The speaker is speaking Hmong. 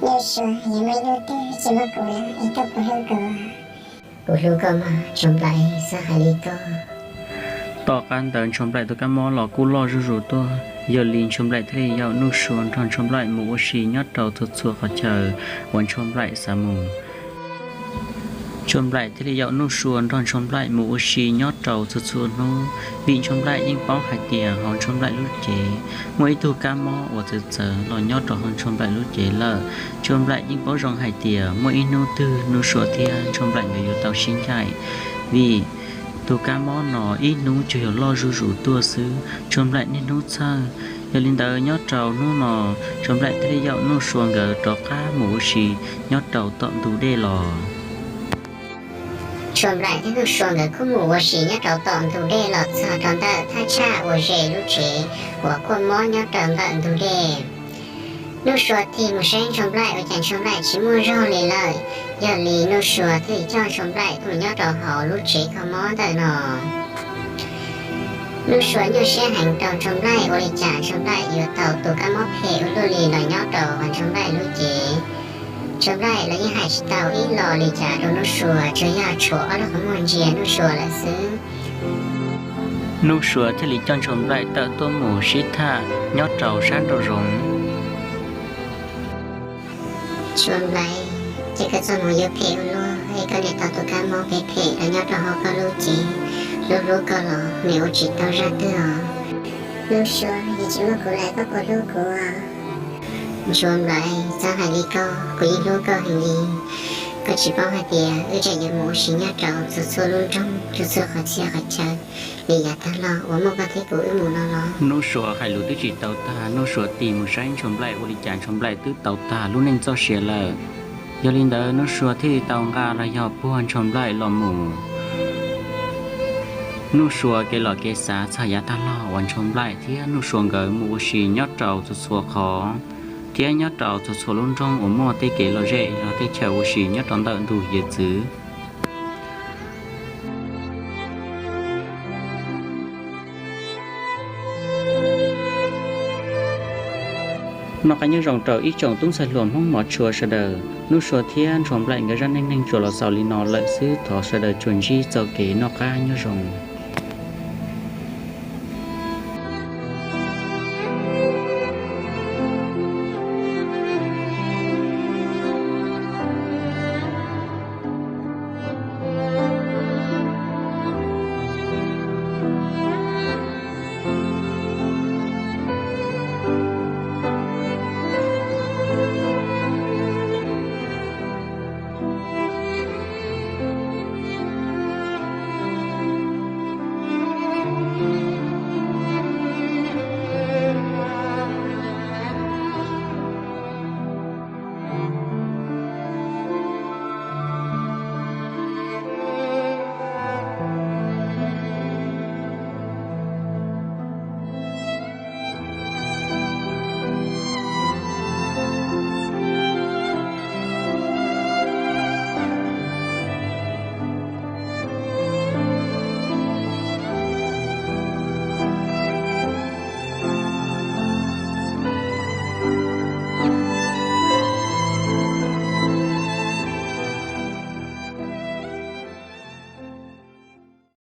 Nuj Sua, yog muaj ib hnub twg tsis muaj kuv lawm es koj puas hlub kuv? Kuv hlub koj mas Tshuas Nplaim, xav hais li koj. Tom qab ntawd Tshuas Nplaim tus kab mob los kuj loj zuj zus tuaj, yog li Tshuas Nplaim thiaj li yaum Nuj Sua nrog Tshuas Nplaim mus ua si nyob rau txhua txhua qhov chaw uas Tshuas Nplaim xav mus. Tshuas Nplaim thiaj li yaum Nuj Sua nrog Tshuas Nplaim mus ua si nyob rau txhua txhua hnub, vim Tshuas Nplaim yeej paub hais tias hauv Tshuas Nplaim lub cev muaj ib tug kab mob uas txawv txawv los nyob rau hauv Tshuas Nplaim lub cev lawm. Tshuas Nplaim yeej paub zoo hais tias muaj ib hnub twg Nuj Sua thiab Tshuas Nplaim nkawd yuav tau sib ncaim, vim tus kab mob no ib hnub tsuas yog loj zuj zus tuaj xwb, Tshuas Nplaim niaj hnub txhawj. Yog li ntawd nyob rau hnub no, Tshuas Nplaim thiaj li yaum Nuj Sua nkawd rov qab mus ua si nyob rau tom ntug dej los. Tshuas Nplaim thiab Nuj Sua nkawd kuj mus ua si nyob rau tom ntug dej los txog rau ntawm thaj tsam uas ze lub tsev uas kuaj mob nyob rau ntawm ntug dej. Nuj Sua tig mus saib Tshuas Nplaim ua cas Tshuas Nplaim tsis muaj zog li lawm. Yog li Nuj Sua thiaj li coj Tshuas Nplaim tuaj mus nyob rau hauv lub tsev kho mob ntawm no. Nuj Sua nyuaj siab heev rau Tshuas Nplaim ua li cas Tshuas Nplaim yuav tau tus kab mob phem ua luaj li los nyob rau hauv Tshuas Nplaim lub cev. Tshuas Nplaim los yeej hais tsis tau ib los li cas rau Nuj Sua, tsuas yog tshuav ob lub qhov muag ntsia Nuj Sua lawm xwb. Nuj Sua thiaj li coj Tshuas Nplaim tawm tuaj mus sib tham nyob rau sab nraum zoov. Tshuas Nplaim, ces koj txoj hmoov yuav phem ua luaj es koj niam tau tus kab mob phem phem los nyob rau hauv koj lub cev, hlub hlub koj los niam ua tsis tau zaj twg os. Nuj Sua, yog tsis muaj kuv lawm koj puas hlub kuv? Tshuas Nplaim, txhob hais li koj, kuv yeej hlub koj heev li. Koj tsis paub hais tias wb tseem yuav mus ua si nyob rau txhua txhua lub nroog, txhua txhua qhov txhia qhov chaw li yav tag los uas muaj koj thiab kuv wb mus no los? Nuj Sua hais lus twb tsis tau tag, Nuj Sua tig mus saib Tshuas Nplaim ua li cas Tshuas Nplaim twb tau tag lub neej txoj sia lawm. Yog li ntawd Nuj Sua thiaj li tau nqa los yog puag Tshuas Nplaim los mus. Nuj Sua kev los kev xav txog yav tag los uas Tshuas Nplaim thiab Nuj Sua nkawd mus ua si nyob rau txhua txhua qhov, thiab nyob rau txhua txhua lub nroog uas muaj tej kev lom zem yog tej chaw ua si nyob rau ntawm ntug hiav txwv. Noj qab nyob zoo rau ib tsoom tub ntxhais hluas Hmoob hmov tshua sawv daws. Nuj Sua thiab Tshuas Nplaim nkawd zaj neej neeg tsuas los xaus li no lawm xwb, thov sawv daws tsuas ntsib txoj kev noj qab nyob zoo.